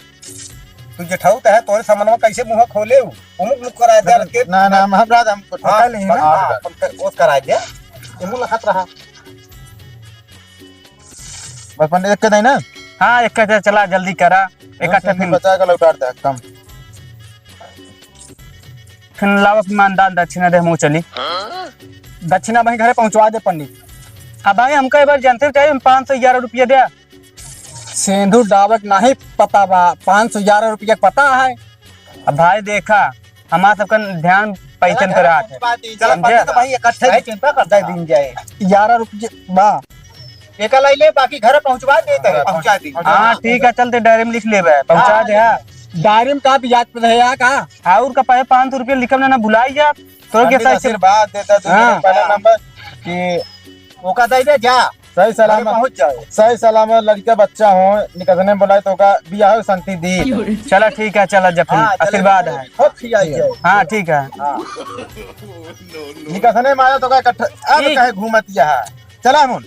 तू जेठाऊ त है, तोरे सामने कैसे मुंह खोले हूँ? उमुक मुक कराए दे, रख के। ना, ना, हम, हम राज, हम हाँ, पता नहीं है ना। हाँ, हाँ, हम कर, वो कराए दे। ये मुंह लखत रहा। बस पंडित एक के दे ना। हाँ, एक के दे, चला जल्दी करा। एक हाँ, आठ फिर बचा के लौटा दे, कम। फिर लावा फिर मान दान दक्षिणा दे, मुँह चली। दक्षिणा भाई घरे पहुँचवा दे पंडित। अब भाई हमका एक बार जनते चाहिए, पाँच सौ ग्यारह रुपया दे। सेंधु डावक नाहीं पता बा, पाँच सौ ग्यारह रुपया पता है। अब भाई देखा, हमार सबका ध्यान पैसन पे रहत है। चला, समझे? पंडित भाई इकट्ठे भाई चिंता कर दे दिन जाए। ग्यारह रुपया बा। एका लाई ले, बाकी घर पहुँचवा देते हैं, पहुँचा दी। हाँ, ठीक है, चलते डायरी में लिख लेबे, पहुँचा दे, हाँ। डायरी में का ब्याज पे रहे, का? और का पाए पाँच सौ रुपया लिखब ना, ना भुलाई जा। तो पंडित कैसा आशीर्वाद देता तू, हाँ। पहला नंबर कि ओका दे दे जा। सही सलामत पहुँच जाओ। सही सलामत लड़का बच्चा हो, निकसने बोलाए तो का बियाह हो शांति दी। चला ठीक है, चला जब फिर हाँ, चला, आशीर्वाद है। खूब खियाई है। हाँ, ठीक है। हाँ। निकसने मारा तो का इकट्ठा, अब ठीक। कहे घूमत यहाँ। चला हम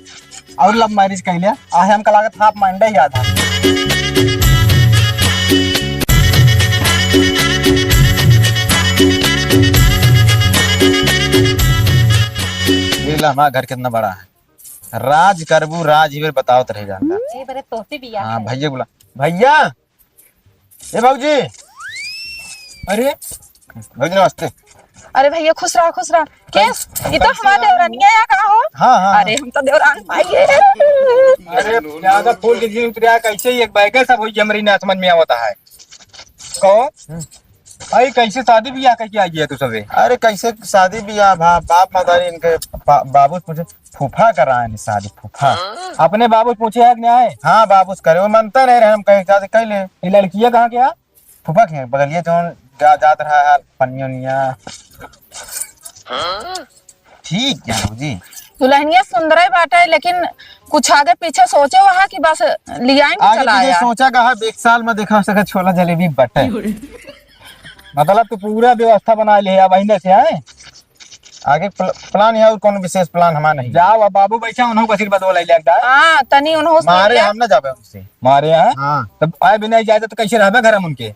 और love marriage कह लिया, आहे हमका लागत half mind ही आधा। ये ला, हमारा घर कितना बड़ा है। राज करबू, राज ही बेर बतावत रह जाता। ए बरे तोहसे बियाह हाँ, है। भैया बुला। भैया, ए भौजी। अरे भौजी नमस्ते। अरे भैया खुश रहा, खुश रहा। केस, ई तो हमार देवरानिया या का हो? हाँ, हाँ, अरे हाँ। हम तो देवरान पाइए। अरे ज्यादा फूल के जीव उतरिया, कैसे ही एक बैग है सब होई हमरी नाथ मन में आवता है। कहो, हम्म। भाई कैसे शादी ब्याह करके आई है तू सबे? अरे कैसे शादी ब्याह भा, बाप मतारी इनके बा-, बाबू से पूछे, फूफा कराए हैं शादी, फूफा। अपने बाबू से पूछे है कि नहीं आए? हाँ, बाबू से करे, वो मनता नहीं रहे, हम कहे शादी कर ले। ये लड़कियाँ कहाँ के है? फूफा के बगलिए जौन जा, जात रहा है, पनिया उनिया। ठीक है बाबूजी। दुल्हनिया सुंदर ही बाटे, लेकिन कुछ आगे पीछे सोचे वहाँ कि बस लियाई में आगे चला पीछे आया। सोचा कहा, एक साल में देखा सके छोला जलेबी बटे। मतलब तू पूरा व्यवस्था बना ले अब आइंदा से, हैं? आगे प्ल-, plan है और कौन विशेष plan हमारा नहीं। जाओ अब बाबू बैठा, उन्हों को आशीर्वाद वाला ले जाए। हाँ, तनी उन्हों से मारे मिल ले। हम ना जाबे उनसे। मारे हैं? हाँ। तब आए बिना इजाजत तो कैसे रहबे घर हम उनके?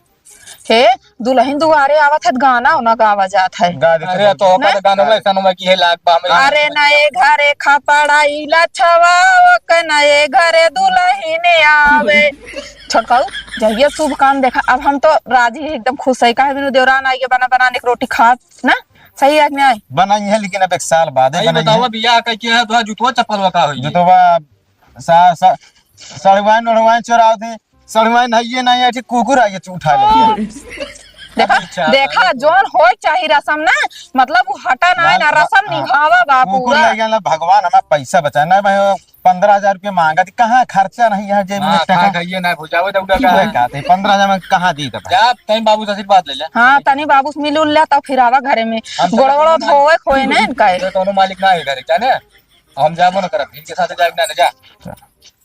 हे, दुल्हन दुआरे आवत है, गाना उना गावा जात है। गा दे अरे, तो। तो ओका नहीं? तो गाना में ऐसा नुमा की है, लाग बा हमरे। अरे, नए घरे खपड़ा इला छवा, ओके नए घरे दुल्हन आवे। छोटकाऊ, जहिया शुभ काम देखा, अब हम तो राजी है, एकदम खुश है। काहे बिनु देवरान आई के बना, बना के रोटी खात ना, सही है कि नहीं? बनाई है, लेकिन अब एक साल बाद भाई बनाई बताओ, है। बियाह का क्या है, तो जूतवा चप्पल का होई? जूतवा सा-, सा-, सड़वाइन ओढ़वाइन चोराव दे, सड़वाइन हइये नहीं है, ठीक कुकुर आइए उठा ले। देखा, अच्छा, देखा, अच्छा। जौन होए चाही रसम ना, मतलब वो हटा ना है ना, ना, रसम हाँ। निभावा बा कुकुर पूरा। ले गया ना, भगवान हमारा पैसा बचाए ना भाई, पन्द्रह हजार रुपया मांगा थी, कहाँ खर्चा नहीं है जेब में हाँ, टका। खा खाइए ना, भुजावे दौड़ा की का है। बोल कहते हैं, पन्द्रह हजार में कहाँ दी तब? जा, तनी बाबू से आशीर्वाद ले ले। हाँ, तनी बाबू से मिल उल ले, तब फिर आवा घरे में। हम तो गोड़ वोड़ धोवे खोए ना इनका। ये कोनो मालिक ना है घरे, जाने? हम जाबो ना करब, इनके साथ जाए ना, ना जा।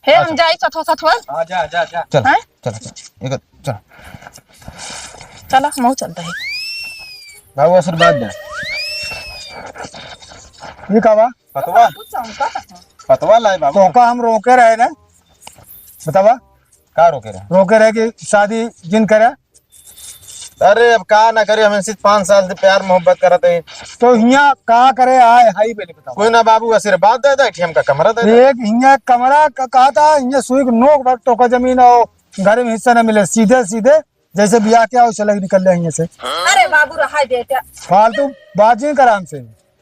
हे, हम जाई सथवा, सथवा। हाँ, जा, जा, जा। चल, हैं? चल, चल। एक, चल। चला, हम चलते हैं। बाबू, आशीर्वाद दे। ये का बा? पतवा। पतवा लाए बाबू। तोका हम रोके रहे ना। बतावा। का रोके रहे? रोके रहे कि शादी जिन करे। अरे, अब का ना करे, हम इनसे पाँच साल से प्यार मोहब्बत करत है। तो हियाँ का करे आए, हाई बेले बताओ। कोई ना बाबू, आशीर्वाद दे दे, हमका कमरा दे दे। एक हियाँ कमरा का, कहा था, हियाँ सुई के नोक भर तोका जमीन और घर में हिस्सा ना मिले, सीधे सीधे जैसे बियाह किया वैसे लग निकल ले हियाँ से। अरे बाबू, रहा बेटा। फालतू बात जिन करा हमसे।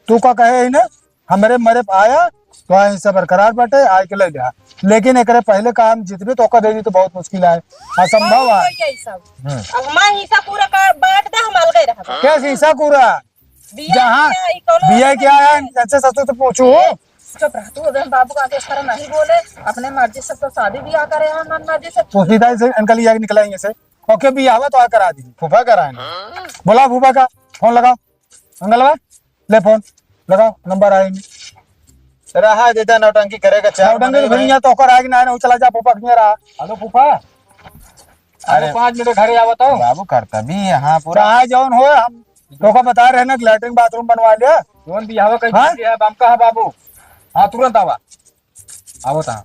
तू का कहे ही ना, हमरे मरे पे आया, तो आए हिस्सा बरकरार बाटे, आए के ले जा। लेकिन एकरे पहले काम जितबे तो ओकर दे दी तो बहुत मुश्किल आए, असंभव बहुत है। होई गई सब। हम्म। अब हमार हिस्सा पूरा का बांट दे, हम अलगे रहब। क्या हिस्सा पूरा? बिया जहाँ क्या है, कौनो बिया क्या है, ऐसे ससुर से पूछू। चुप रह तू, अगर बाबू का आगे इस तरह नहीं बोले, अपने मर्जी से तो शादी ब्याह करे हैं, मन मर्जी से। तो सीधा इसे इनका लिया के निकलाएंगे से। ओके, बिया हुआ तो आ करा दी। फूफा कराए ना। बोला फूफा का, फोन लगाओ। अंगलवा, ले फोन, लगाओ, नंबर आए नहीं। रहा देता नौटंकी करेगा, चार नौटंकी महीने तो में। भैया तो ओकर आगे ना, ना, चला जा फूफा के रहा। हेलो फूफा, अरे अरे। पाँच मिनट घरे आवत हो। बाबू करता भी यहाँ पूरा। चाहे जौन हो, हम तोका बता रहे ना कि लैट्रिन बाथरूम बनवा लिया। जौन बियाह कहीं हाँ? किया है, बम का है बाबू? हाँ, तुरंत आवा। आवत हाँ।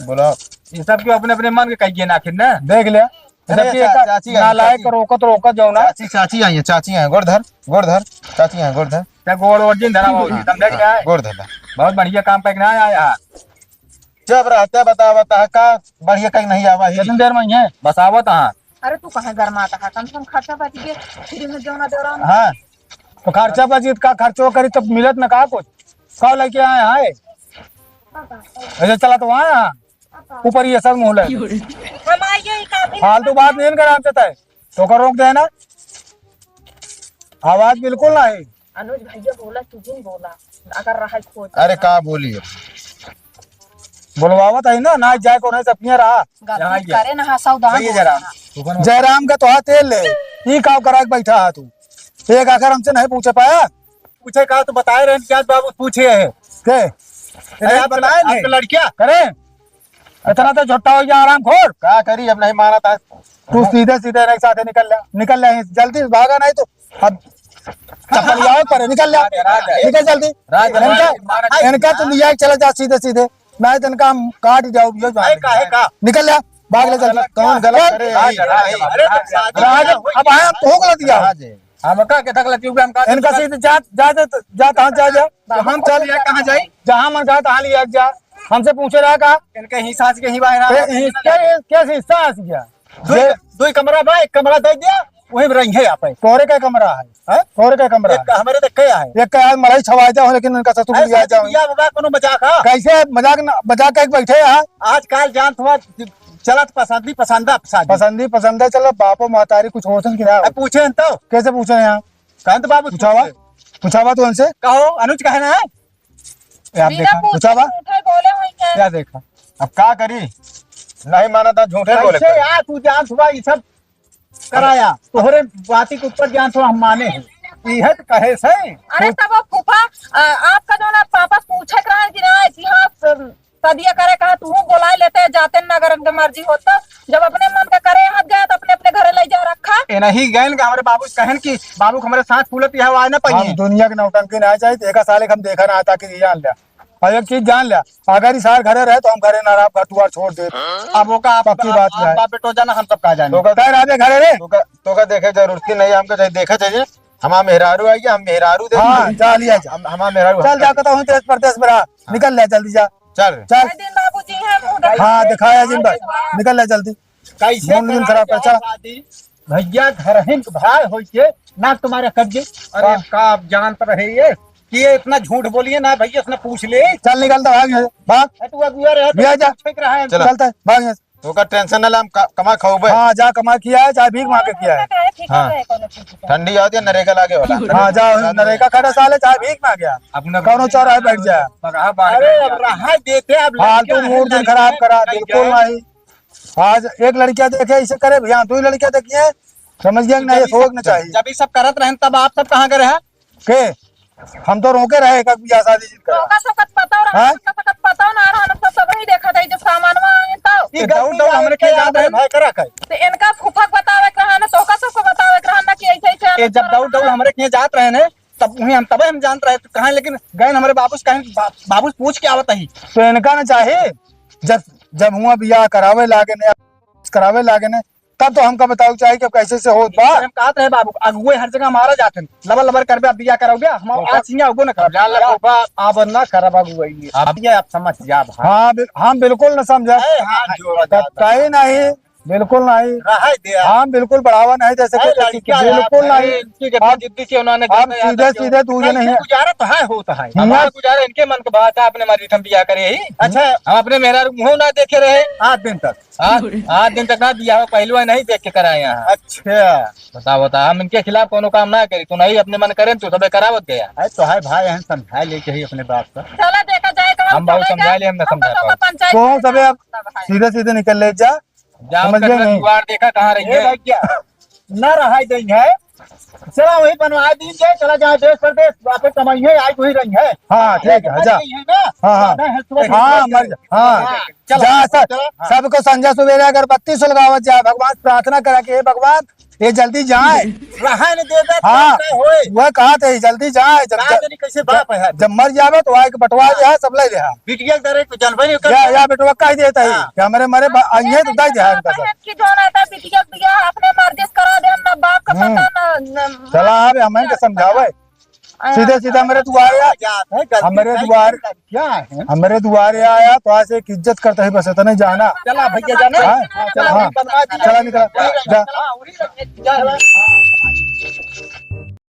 बोलो। ये सब क्यों अपने अपने मन के कहिए ना आखिर ना? देख लिया। अरे, जबकि चा-, एक चाची आई, नालायक चाची। रोकत, रोकत जाओ ना। चाची, चाची आई है, चाची आई, गोड़ धर, गोड़ धर, चाची आई, गोड़ धर। क्या गोड़ वोड़ जिन धरा बाबू, हाँ, समझा कि हाँ, नहीं? गोड़ धर। बहुत बढ़िया काम करके ना आया यार। जब रहते बता, बता, का बढ़िया कहीं नहीं आवा ही। कितनी देर में ही है? बस आवत हाँ। अरे तू कहाँ गरमाता है? कम से कम खर्चा बच गया, फ्री में जौना दे रहा हूँ। हाँ, तो खर्चा बच गया, का खर्चो करी तब मिलत न का कुछ? का लेके आए हैं? ऐसे चला तो आए हैं। ऊपर ये सब मुँह लगे। हम आइए ही काफी फालतू बात नहीं कर, हमसे तय तो कर रोक देना। आवाज बिल्कुल नहीं। अनुज भैया बोला, तू ही बोला, अगर रहा खोज। अरे का बोली अब? बोलवावत है ना, ना जाए को नहीं, सब किया रहा। गलती यहाँ करे ना, हाँ, सावधान सही है हो जरा। रहा। जयराम का तो हाथ तेल ले, ई का करा के बैठा है तू? एक आखिर हमसे नहीं पूछे पाया? पूछे का तो बताए रहे, क्या बाबू पूछे है? के? अरे आप बताए आप नहीं। तो लड़किया करे। इतना तो झुट्टा हो गया, आराम खोर। का करी, अब नहीं माना था। तू सीधे सीधे इनके साथे निकल ले, निकल ले, जल्दी से भागा, नहीं तो अब चप्पल लियाओ पर निकल ले, राज, राज। निकल जल्दी। राज, इनका, राज, इनका तो लिया के चला जा सीधे सीधे, नहीं तो इनका हम काट जाओ, यो जान भाई, काहे का? निकल ले, भाग ले जल्दी। कौन गलत करे? राज, राज, अरे, राज, राज, राज, अब आया तो हो गलत गया। राज। हम का के तक लती हुए हम का इनका सीधे जा, जा, जा, जा, तहाँ जा, जा। तो हम चल जाए, कहाँ जाई? जहाँ मन कहा तहाँ लिया जा। हमसे पूछे रहा का? इनके ही सास के ही बाहर आ। ए, इसके, इसके हिस्सा आ गया। दो, ये दो ही कमरा बा, एक कमरा दे दिया, वही में रही है आप। तोरे का कमरा है? हैं? तोरे का कमरा एक है? हमारे तो क्या है? एक का यार मड़ई छवा जाओ, लेकिन इनका ससुर अरे लिया शादी जाओ। बियाह बा, कोनो मजाक है? कैसे मजाक ना, मजाक कह के बैठे हैं? आजकल जान थोड़ा चलत पसंदी पसंदा शादी। पसंदी पसंदा चलो, बापो महतारी कुछ होसन कि ना हो? अब पूछे हैं तो? कैसे पूछे हैं यहाँ? कहन तो बाबू पूछावा? पूछे। पूछावा तो उनसे? कहो, अनुज कहे ना है? ए, आप बिना देखा, पूछे पूछावा? झूठे बोले हुई है। क्या देखा? अब का करी? नहीं माना था, झूठे बोले कैसे करी। यार, तू जान थोड़ा ये सब कराया, तोहरे बाती के ऊपर जान थोड़ा हम माने हैं। ई है तो कहे से। अरे तब वो फूफा, आ, आपका जो ना पापा पूछे रहे कि ना, कि हाँ, स-, सदिया करे कहा, तू बोलाए लेते, जाते न अगर उनके मर्जी होत तो, जब अपने मन का करे हाथ गया तो अपने, अपने घरे ले जा रखा। ए नहीं गए ना, हमारे बाबू कहन कि बाबू के हमारे साथ फूलत यह आए ना पाइए। हम दुनिया के नौटंकी ना चाहिए, एक साल एक हम देखा ना था कि ये जान लिया। और एक चीज जान लिया, अगर ई सार घरे रहे तो हम घरे ना रहब, घर दुआर छोड़ दे। अब ओका आप, पक्की आप, बात आप है। बाप बेटो जाना, हम सब का जाने। तो ओका कह रहा बे घरे रे। तो का, तो का देखे जरूरत ही नहीं, हमको चाहिए, देखा चाहिए। हमार मेहरारू आई, हम मेहरारू दे हाँ, दी। जा लिया जा। हम, हमार मेहरारू चल हम जा, कहता हूँ देश परदेश में रहा। हाँ। निकल ले जल्दी जा। चल। चल। अरे दिन बाबू जी हैं, मुंह हाँ, दिखाया जिन भाई। निकल ले जल्दी। कैसे मूड दिन खराब कर, चल। शादी? भैया घर ही भाई होई के ना तुम्हारा कब्जे। अरे हाँ। का आप जानत रहे ये कि ये इतना झूठ बोलिए ना भैया, इसने पूछ ले। चल निकल तो भाग यहाँ से, भाग। ए, तू अगुआ रहे तो भैया जा। ठीक रहा है। चला। चलता है, भाग यहाँ से। तो का टेंशन ना ले, हम का-, कमा खाओ बे। हाँ, जा कमा किया है, चाहे भीख मांग के किया है। हाँ। ठंडी आवत है, नरेगा लागे वाला। हाँ, जा, नरेगा खड़ा साले, चाहे भीख मांग गया। अपना कौनो चौराहे बैठ जाए। पगहा बाहर अरे, बैठ अब जा। रहा देते, अब फालतू लड़कियां मूड दिन हैं, खराब करा, लड़कियां बिल्कुल हैं। नहीं। आज एक लड़कियां देखे, इसे करे, भैया, दो ही लड़कियां देखी है, समझ गया कि नहीं, ये जब ये थोक सब, न चाहिए। जब ये सब करत रहन, तब आप सब कहाँ गए रहे? के? हम तो रोके रहे, एक बियाह शादी जिनका। तो ओका सब कत पता रहा, हाँ? ओका सब कत पता ना रहा, हम सब सब ही देखा था, जब सामान में आए तो। ये ये दौड़ दौड़ हमरे के जात रहे। भाई करा का? तो इनका फूफक बतावे के रहा ना, तो ओका सबको बतावे के रहा ना कि ऐसे ऐसे ये जब दौड़ दौड़ हमरे के जात रहे ने, तब उन्हें हम, तबे हम जानत रहे तो कहाँ, लेकिन गए हमारे बाबूस कहें, बा-, बाबूस पूछ के आवत ही। तो इनका ना चाहे, जब, जब हुआ बियाह करावे लागे ने, करावे लागे ने, तब तो हमका बताओ चाहे कि अब कैसे से होत बा। हम कहत रहे बाबू, अगुए हर जगह मारा जात हैं, लबर लबर करबे, अब बियाह कराओगे, हम तो आज हियाँ अगुए न करब। जान ला बाबा, अब न करब अगुए, अब ये आप समझ जा भाई। हाँ, बिल-, हम बिल्कुल न समझब। ए, हाथ जोड़ा तब जाता। कहीं नहीं, बिल्कुल नहीं। रहे दे। हम बिल्कुल बढ़ावा नहीं दे सके, अरे, लड़कियाँ बिल्कुल यार, नहीं। अरे, इनकी कितनी अब, जिद्दी से उन्होंने अब कितना याद सीधे, रखे हो। सीधे तू ये नहीं, नहीं है। गुजारा तो है, होता है। हिम्मत हमारा गुजारा इनके मन के बात है, अपने मर्जी से हम बियाह करे ही। अच्छा। हम अपने मेहरारू मुँह ना देखे रहे। आठ दिन तक। आठ, आठ दिन तक ना बियाह, पहलू नहीं देख के कराए यहाँ। अच्छा। बताओ, बताओ, हम इनके खिलाफ कोनो काम ना करी, तू नहीं अपने मन करें, तू सबे करावत गया। अरे तो है भाई, हम समझा ले के ही अपने बाप का। चला देखा जाए तो हम हम बहुत चले समझा जाए। ले, हम ना हम समझा तो पाओ। पंचायत तो में सबे अब जाना है। सीधे सीधे निकल ले जा। जा, समझ गए कचरा नहीं? दुआर देखा कहाँ रही ए है? भैया, ना रहाई देंगे। चला वही बनवा दीजिए, चला जाए देश परदेश, वापस कमाई है, आज वही रही है। हाँ, ठीक है, जा। हाँ, हाँ। हाँ, मर जा, हाँ। हाँ, चला, जा, सब, चला। सबको संझा सुबेरे अगरबत्ती सुलगावत जा, भगवान से प्रार्थना करा कि हे भगवान, ये जल्दी जाए। रहा न देता, हाँ, क्या होए? वह कहा थे, जल्दी जाए, जब, का जब, जानी कैसे बाप है। जब मर जावे तो आए के बंटवा दे, सब ले ले। बिटिया के डरे तो जानबे नहीं करता। या, या बेटवा कह देता है हाँ। कि हमारे मरे बा-, आइए तो दे दे इनका सब। बहन की जो रहता है, बिटिया के बियाह अपने मर्जी से करा दे, ना बाप का हम्म। पता, ना, ना चला, अब हमें के समझावे। हाँ। सीधे सीधे हमारे दुआरे आ, जात है, गलती हमारे नहीं दुआर-, करता, क्या है? हमारे दुआरे आया तो आज एक इज्जत करता है, बस इतना ही जाना। चला भैया, जाना। हाँ? हाँ, चला, हाँ। बनवा दी। चला निकल, जा। हाँ, उन्हीं लोग के जा।